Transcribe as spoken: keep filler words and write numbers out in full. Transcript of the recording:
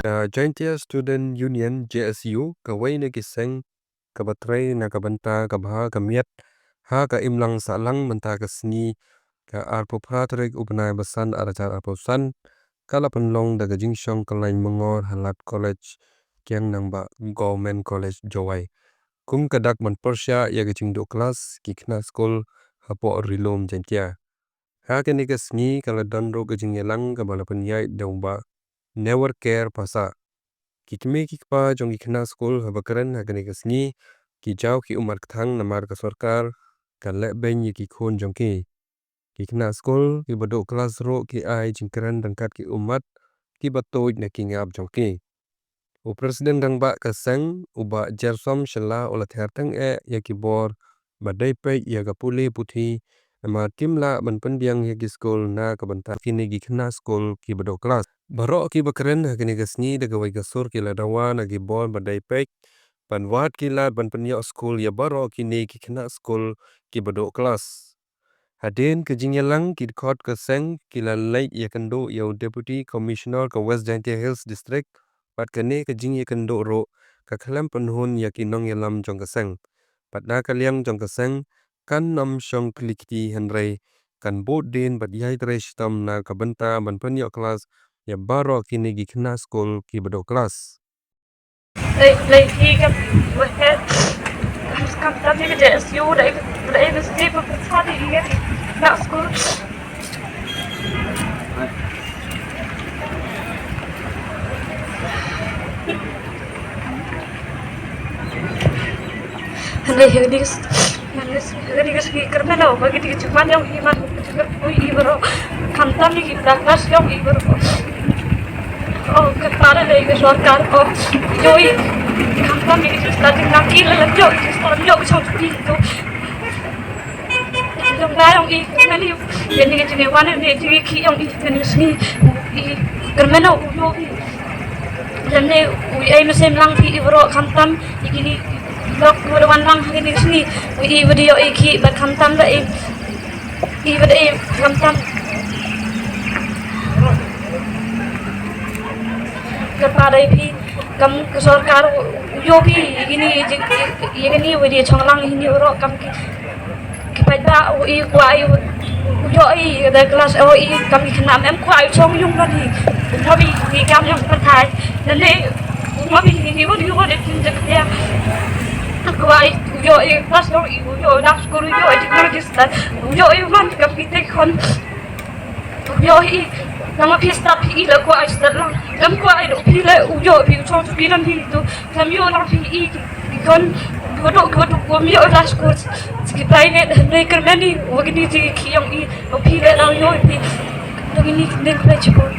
Ka Jaintia Student Union, J S U, kawei na ki seng kaba trei na ka bynta ka bha ka miat ha ka imlang sahlang mynta ka sngi, ka arphew phra tarik u bnai ba san ar hajar arphew san, ka la pynlong da ka jingshong kyllaiñ mangor ha lad College Kiang Nangbah Government College Jowai, kum ka dak ban pyrshah ïa ka jingduh klas ki khynnah skul hapoh Ri Lum Jaintia. Ha kane ka sngi ka la don ruh ka jingïalang kaba la pynïaid da u Bah Nevercare Passah. Ki kmie ki kpa jong ki khynnah skul haba kren ha kane ka sngi ki jaw ki ummat kthang namar ka sorkar ka leh beiñ ïa ki khun jong ki. Ki khynnah skul kiba duh klas ruh ki ai jingkren ryngkat ki ummat kiba tuid na ki ngap jong ki. U President rangbah ka seng, u Bah Jersom Shylla, u la thiar tyngeh ïa ki bor ba dei peit ïa ka pule puthi, namar kim lah ban pynbiang ïa ki skul na ka bynta kine ki khynnah skul kiba duh klas. Baroh kiba kren ha kine ka sngi da kawei ka sur ki la dawa na ki bor ba dei peit ban wad ki lad ban pynïoh skul ïa baroh kine ki khynnah skul kiba duh klas. Hadien ka jingïalang, ki dkhot ka seng ki la leit ïakynduh ïa u Deputy Commissioner ka West Jaintia Hills District, bad kane ka jingïakynduh ruh ka khlem pynhun ïa ki nongïalam jong ka seng. Bad na ka liang jong ka seng, kan ym shong khlieh kti hynrei kan bud dien bad ïai trei shitom na ka bynta ban pynïoh klas ïa baroh kine ki khynnah skul kiba duh klas. Lei, lei hi ka, waheh, kam tam ni ka J S U, da i, da i mesti berpesan ni ka, nak skul. Lei hi ka, lei hi ka, kyrmen o, bagi di ka jingwan ïong i man, ui i baroh, khamtam ïa ki bla klas ïong i baroh. O, ka para lei ka sorkar ko. Ïoi, khamtam ïa ki jingstad jingkam ki la la ïoh, jingstad ïoh ka shong ki to. Jong ba ïong i, kane ïa, kane ka jingwan ne jingki ïong i, kane ka sngi. I, kyrmen o, ïoi. Lane u ai mynsiem lang phi i baroh khamtam ïa kine lok u da wan lang ha kine ki sngi. U i ba dei ïoh i ki bad khamtam da i, i ba dei khamtam. Kyrpad ïa phi kam ka sorkar u ïoh phi ïa kine, ïa kine u dei shong lang ïa kine baroh kam ki Ki paidbah u i kwah i u ïoh i da klas o i kam i khynnah em kwah i shong ïung ban i. U ma bi i kam ïong pathai. Nane u ma bi i ni u ïoh de tin de kya. Kwah i u ïoh i klas o i u ïoh da skul u ïoh i teknologi stad. U ïoh i man kam i te khon. U ïoh i nama phi stad phi i la kwah i stad lang. Kam kwah i do phi le u ïoh phi u shong phi lam hi tu. Kam ïoh lang phi i ki, ki khon, ki waduk, ki waduk, wam ïoh lang skur, ki private, hynrei kyrmen i, wa kini ki ki ïong i, wa phi le lang ïoh i phi. Dong ini ki deng kyrmen skur.